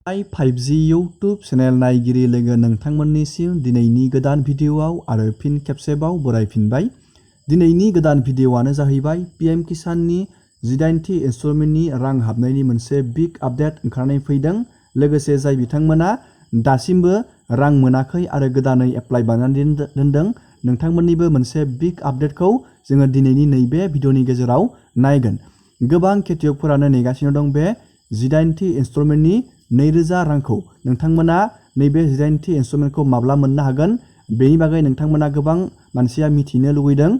5G YouTube channel नायगिरि लोगो नोंथांमोननिसिम दिनैनि गोदान भिडिअआव आरो फिन खेबसेबाव बरायफिनबाय। दिनैनि गोदान भिडिअआनो जाहैबाय PM किसाननि 18थि इनस्टलमेन्टनि रां हाबनायनि मोनसे बिग आपडेट ओंखारनाय फैदों। लोगोसे जाय बिथांमोना दासिमबो रां मोनाखै आरो गोदानै एप्लाइ बानायनानै दोनदों नोंथांमोननिबो मोनसे बिग आपडेटखौ जोङो दिनैनि नैबे भिडिअनि गेजेराव नायगोन। गोबां खेथियकफोरानो नेगासिनो दं बे 18थि इनस्टलमेन्टनि 2000 रांखौ। नोंथांमोना नैबे 18थि इनस्टलमेन्टखौ माब्ला मोननो हागोन बेनि बागै नोंथांमोना गोबां मानसिया मिथिनो लुबैदों।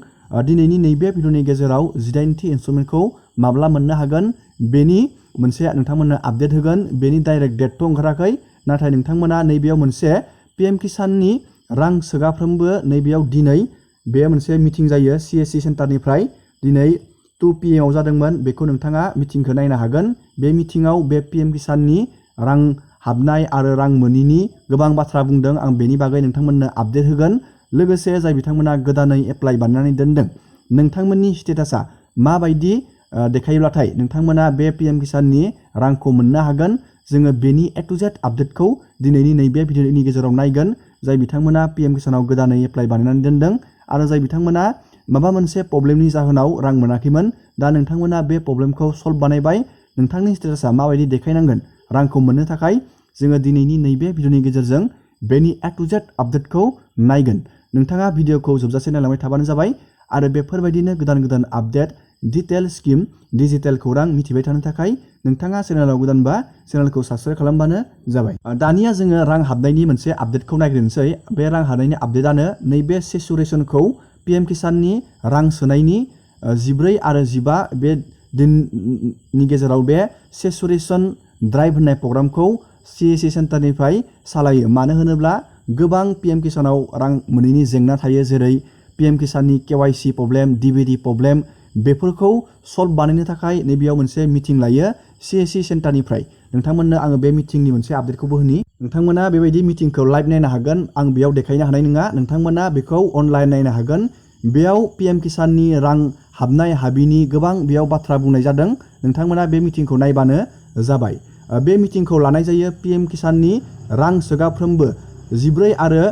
दिनैनि नैबे भिडिअनि गेजेराव 18थि इनस्टलमेन्टखौ माब्ला मोननो हागोन बेनि मोनसे नोंथांमोननो आपडेट होगोन। बेनि डाइरेक्ट डेटथ' ओंखाराखै, नाथाय नोंथांमोना नैबेयाव मोनसे PM किसाननि रां सोगाफ्रोमबो नैबेयाव दिनै बे मोनसे मिटिं जायो CSC सेन्टारनिफ्राय। दिनै 2 PM जादोंमोन, बेखौ नोंथाङा मिटिंखौ नायनो हागोन। बे मिटिङाव बे PM किसाननि रां हाबनाय आरो रां मोनिनि गोबां बाथ्रा बुंदों। आं बेनि बागै नोंथांमोननो आपडेट होगोन। लोगोसे जाय बिथांमोना गोदानै एप्लाइ बानायनानै दोनदों नोंथांमोननि स्टेटासा माबायदि देखायोब्लाथाय नोंथांमोना बे PM किसाननि रांखौ मोननो हागोन, जोङो बेनि A to Z आपडेटखौ दिनैनि नैबे भिडिअनि गेजेराव नायगोन। जाय बिथांमोना PM किसानाव गोदानै एप्लाइ बानायनानै दोनदों आरो जाय बिथांमोना माबा मोनसे प्रब्लेमनि जाहोनाव रां मोनाखैमोन, दा नोंथांमोना बे प्रब्लेमखौ सल्भ बानायबाय। नोंथांनि स्टेटासा माबायदि देखायनांगोन रांखौ मोननो थाखाय जोङो दिनैनि नैबे भिडिअनि गेजेरजों बेनि A to Z आपडेटखौ नायगोन। नोंथाङा भिडिअखौ जोबजासे नायलांबाय थाबानो जाबाय आरो बेफोरबायदिनो गोदान गोदान आपडेट, डिटेल स्किम, डिजिटेल खौरां मिथिबाय थानो थाखाय नोंथाङा चेनेलाव गोदानबा चेनेलखौ साबस्क्राइब खालामबानो जाबाय। दानिया जोङो रां हाबनायनि मोनसे आपडेटखौ नायग्रोनोसै। बे रां हाबनायनि आपडेटानो नैबे सेचुरेसनखौ PM किसाननि रां सोनायनि 14 आरो 15 बे दिननि गेजेराव बे सेचुरेसन ड्राइभ होननाय प्रग्रामखौ CSC सेन्टारनिफ्राय सालायो। मानो होनोब्ला गोबां PM किसानाव रां मोनैनि जेंना थायो, जेरै PM किसाननि KYC problem, DBD problem, बेफोरखौ सल्भ बानायनो थाखाय नैबेयाव मोनसे मिटिं लायो CSC सेन्टारनिफ्राय। नोंथांमोननो आङो बे मिटिंनि मोनसे आपडेटखौबो होनि। नोंथांमोना बेबायदि मिटिंखौ लाइभ नायनो हागोन। आं बेयाव देखायनो हानाय नङा, नोंथांमोना बेखौ अनलाइन नायनो हागोन। बेयाव PM किसाननि रां हाबनाय हाबिनि गोबां बेयाव बाथ्रा बुंनाय जादों। नोंथांमोना बे मिटिंखौ नायबानो जाबाय। बे मिटिंखौ लानाय जायो PM किसाननि रां सोगाफ्रोमबो 14 आरो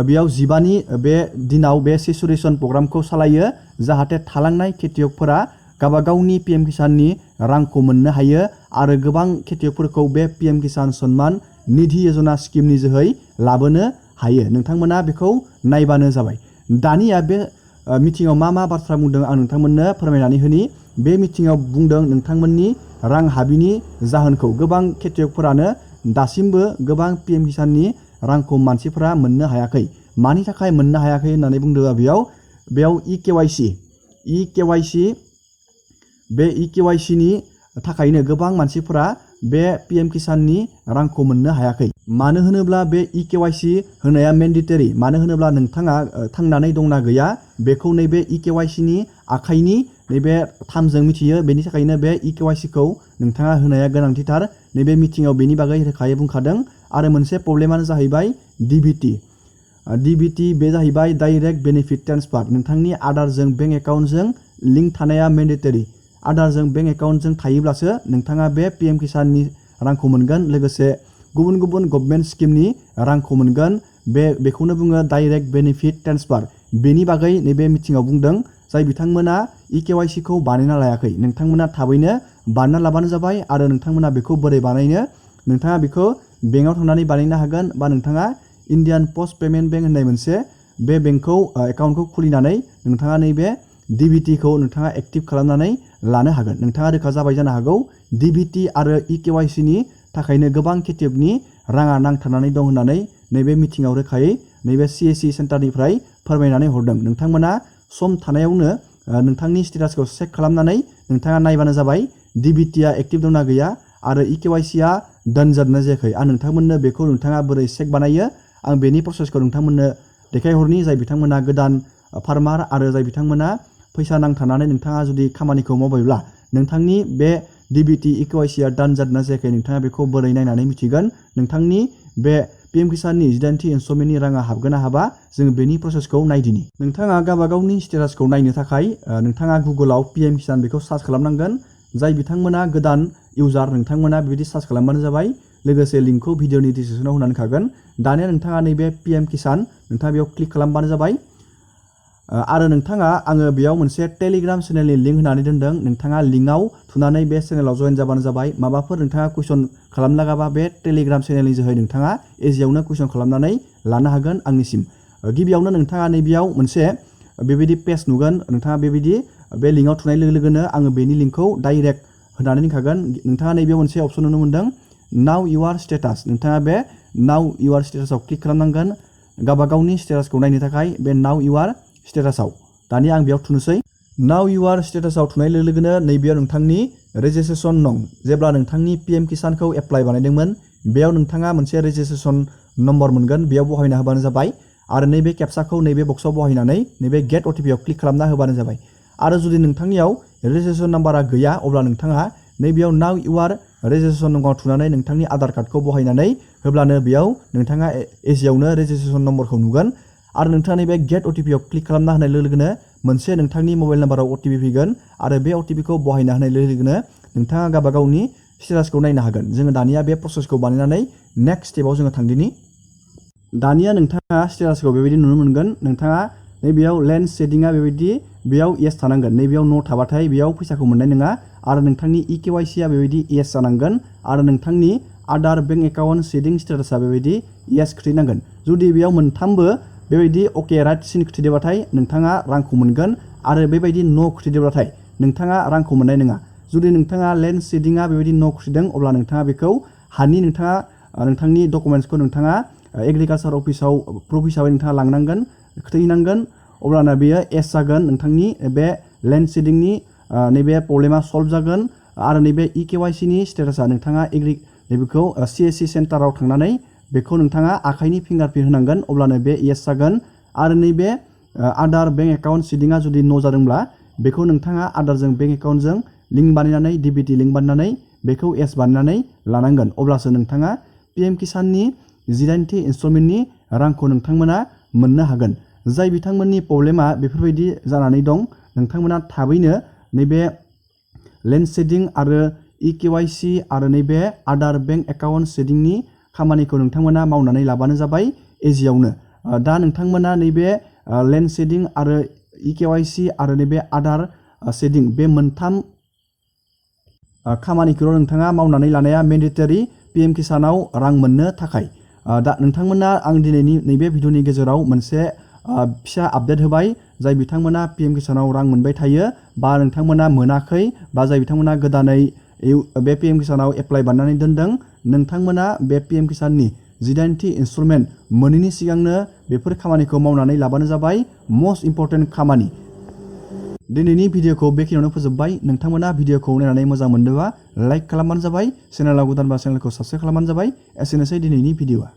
बेयाव 15नि बे दिनाव बे सेचुरेसन प्रग्रामखौ सालायो, जाहाथे थालांनाय खेथियकफोरा गावबागावनि PM किसाननि रांखौ मोननो हायो आरो गोबां खेथियकफोरखौ बे PM किसान सन्मान निधि यजना स्किमनि जोहै लाबोनो हायो। नोंथांमोना बेखौ नायबानो जाबाय। दानिया बे मिटिङाव मा मा बाथ्रा बुंदों आं नोंथांमोननो फोरमायनानै होनि। बे मिटिङाव बुंदों नोंथांमोननि रां हाबिनि जाहोनखौ। गोबां खेथियकफोरानो दासिमबो गोबां PM किसाननि रांखौ मानसिफोरा मोननो हायाखै। मानि थाखाय मोननो हायाखै होननानै बुंदोंबा बेयाव EKYC नि थाखायनो गोबां मानसिफोरा बे PM किसाननि रांखौ मोननो हायाखै। मानो होनोब्ला बे EKYC होनाया मेन्डेटरि। मानो होनोब्ला नोंथाङा थांनानै दंना गैया बेखौ नैबे EKYC नि आखाइनि नैबे थामजों मिथियो। बेनि थाखायनो बे EKYC खौ नोंथाङा होनाया गोनांथिथार। नैबे मिटिङाव बेनि बागै रोखायै बुंखादों। आरो मोनसे प्रब्लेमानो जाहैबाय DBT बे जाहैबाय डाइरेक्ट बेनिफिट ट्रेन्सफार। नोंथांनि आधारजों बेंक एकाउन्टजों लिंक थानाया मेन्डेटरि। आधारजों बेंक एकाउन्टजों थायोब्लासो नोंथाङा बे PM किसाननि रांखौ मोनगोन। लोगोसे गुबुन गुबुन गभर्नमेन्ट स्किमनि रांखौ मोनगोन। बेखौनो बुङो डाइरेक्ट बेनिफिट ट्रेन्सफार। बेनि बागै नैबे मिटिङाव बुंदों। जाय बिथांमोना EKYC खौ बानायना लायाखै नोंथांमोना थाबैनो बानायना लाबानो जाबाय। आरो नोंथांमोना बेखौ बोरै बानायनो, नोंथाङा बेखौ बेंकआव थांनानै बानायनो हागोन, बा नोंथाङा इण्डियान पस्ट पेमेन्ट बेंक होननाय मोनसे बे बेंकखौ एकाउन्टखौ खुलिनानै नोंथाङा नैबे DBT खौ नोंथाङा एक्टिभ खालामनानै लानो हागोन। नोंथाङा रोखा जाबाय जानो हागौ DBT आरो EKYC नि थाखायनो गोबां खेथियकनि राङा नांथारनानै दं होननानै नैबे मिटिङाव रोखायै नैबे CSC सेन्टारनिफ्राय फोरमायनानै हरदों। नोंथांमोना सम थानायावनो नोंथांनि स्टेटासखौ चेक खालामनानै नोंथाङा नायबानो जाबाय DBT आ एक्टिभ दंना गैया आरो EKYC आ दान जादोंना जायाखै। आं नोंथांमोननो बेखौ नोंथाङा बोरै चेक बानायो आं बेनि प्रसेसखौ नोंथांमोननो देखायहरनि। जाय बिथांमोना गोदान फार्मार आरो जाय बिथांमोना फैसा नांथानानै नोंथाङा जुदि खामानिखौ मावबायब्ला नोंथांनि बे DBT EKYC आ दान जादोंना जायाखै नोंथाङा बेखौ बोरै नायनानै मिथिगोन। नोंथांनि बे PM किसाननि 18थि इनस्टलमेन्टनि राङा हाबगोन ना हाबा जों बेनि प्रसेसखौ नायदिनि। नोंथाङा गावबागावनि स्टेटासखौ नायनो थाखाय नोंथाङा गुगोलाव PM किसान बेखौ सार्च खालामनांगोन। जाय बिथांमोना गोदान इउजार नोंथांमोना बेबायदि सार्च खालामबानो जाबाय लोगोसे लिंकखौ भिडिअनि डिसक्रिपसनाव होनानै खागोन। दानिया नोंथाङा नैबे PM-Kisan नोंथाङा बेयाव क्लिक खालामबानो जाबाय। आरो नोंथाङा आङो बेयाव मोनसे टेलिग्राम चेनेलनि लिंक होनानै दोनदों। नोंथाङा लिंकआव थुनानै बे चेनेलाव जइन जाबानो जाबाय। माबाफोर नोंथाङा कुइसन खालामनो लागाबा बे टेलिग्राम चेनेलनि जोहै नोंथाङा इजियावनो कुइसन खालामनानै लानो हागोन आंनिसिम। गिबियावनो नोंथाङा नैबेयाव मोनसे बेबायदि पेज नुगोन। नोंथाङा बेबायदि बे लिंकआव थुनाय लोगो लोगोनो आङो बेनि लिंकखौ डाइरेक्ट होनानै दोनखागोन। नोंथाङा नैबेयाव मोनसे अप्सन नुनो मोनदों नाउ इउआर स्टेटास। नोंथाङा बे नाउ इउआर स्टेटासाव क्लिक खालामनांगोन गावबा गावनि स्टेटासखौ नायनो थाखाय बे नाउ इउआर स्टेटासाव। दानिया आं बेयाव थुनोसै। नाउ इउआर स्टेटासाव थुनाय लोगो लोगोनो नैबेयाव नोंथांनि रेजिस्ट्रेसन नं जेब्ला नोंथांनि PM-Kisanखौ एप्लाइ बानायदोंमोन बेयाव नोंथाङा मोनसे रेजिस्ट्रेसन नम्बर मोनगोन। बेयाव बहायना होबानो जाबाय आरो नैबे केपसाखौ नैबे बक्सआव बहायनानै नैबे गेट OTP आव क्लिक खालामना होबानो जाबाय। आरो जुदि नोंथांनियाव रेजिस्ट्रेसन नाम्बारा गैया अब्ला नोंथाङा नैबेयाव नाउ इउआर रेजिस्ट्रेसन नम्बराव थुनानै नोंथांनि आधार कार्डखौ बहायनानै होब्लानो बेयाव नोंथाङा इजियावनो रेजिस्ट्रेसन नम्बरखौ नुगोन। आरो नोंथाङा नैबे गेट OTP आव क्लिक खालामना होनाय लोगो लोगोनो मोनसे नोंथांनि मबाइल नाम्बाराव OTP फैगोन आरो बे OTPखौ बहायना होनाय लोगो लोगोनो नोंथाङा गावबा गावनि स्टेटासखौ नायनो हागोन। जोङो दानिया बे प्रसेसखौ बानायनानै नेक्स्ट स्टेपाव जोङो थांदिनि। दानिया नोंथाङा स्टेटासखौ बेबायदि नुनो मोनगोन। नोंथाङा नैबेयाव लेन्ड सेटिंआ बेबायदि बेयाव येस थानांगोन। नैबेयाव नो थाबाथाय बेयाव फैसाखौ मोननाय नङा। आरो नोंथांनि EKYCआ बेबायदि येस जानांगोन आरो नोंथांनि आधार बेंक एकाउन्ट सेटिं स्टेटासआ बेबायदि येस खोख्लैनांगोन। जुदि बेयाव मोनथामबो बेबायदि अके राइट सिन खोख्लैदोंबाथाय नोंथाङा रांखौ मोनगोन आरो बेबायदि नो खोख्लैदोंबाथाय नोंथाङा रांखौ मोननाय नङा। जुदि नोंथाङा लेन्ड सेटिंआ बेबायदि नो खोख्लैदों अब्ला नोंथाङा बेखौ नोंथाङा नोंथांनि डकुमेन्ट्सखौ नोंथाङा एग्रिकालसार अफिसाव प्रुफ हिसाबै नोंथाङा लांनांगोन खोख्लैनांगोन। अब्लाना बेयो येस जागोन। नोंथांनि बे लेन्ड सेटिंनि नैबे प्रब्लेमा सल्भ जागोन आरो नैबे EKYCनि स्टेटासा नोंथाङा नैबेखौ CSC सेन्टाराव थांनानै बेखौ नोंथाङा आखाइनि फिंगारप्रिन्ट होनांगोन अब्लानो बे येस जागोन। आरो नैबे आधार बेंक एकाउन्ट सेटिंआ जुदि नो जादोंब्ला बेखौ नोंथाङा आधारजों बेंक एकाउन्टजों लिंक बानायनानै DBT लिंक बानायनानै बेखौ येस बानायनानै लानांगोन। अब्लासो नोंथाङा PM-Kisanनि 9थि इनस्टलमेन्टनि रांखौ नोंथांमोना मोननो हागोन। जाय बिथांमोननि प्रब्लेमा बेफोरबायदि जानानै दं नोंथांमोना थाबैनो नैबे लेन्ड सेटिं आरो EKYC आरो नैबे आधार बेंक एकाउन्ट सेटिंनि खामानिखौ नोंथांमोना मावनानै लाबानो जाबाय इजियावनो। दा नोंथांमोना नैबे लेन्ड सेटिं आरो EKYC आरो नैबे आधार सेटिं बे मोनथाम खामानिखौल' नोंथाङा मावनानै लानाया मेन्डेटरि PM-Kisanआव रां मोननो थाखाय। दा नोंथांमोना आं दिनैनि नैबे भिडिअनि गेजेराव मोनसे फिसा आपडेट होबाय। जाय बिथांमोना PM-Kisanआव रां मोनबाय थायो बा नोंथांमोना मोनाखै बा जाय बिथांमोना गोदानै बे PM-Kisanआव एप्लाइ बानायनानै दोनदों नोंथांमोना बे PM-Kisanनि 9थि इनस्टलमेन्ट मोनैनि सिगांनो बेफोर खामानिखौ मावनानै लाबानो जाबाय। मस्ट इम्परटेन्ट खामानि। दिनैनि भिडिअखौ बेखिनियावनो फोजोबबाय। नोंथांमोना भिडिअखौ नायनानै मोजां मोनदोंबा लाइक खालामबानो जाबाय। चेनेलाव गोदानबा चेनेलखौ साबस्क्राइब खालामबानो जाबाय। एसेनोसै दिनैनि भिडिअआ।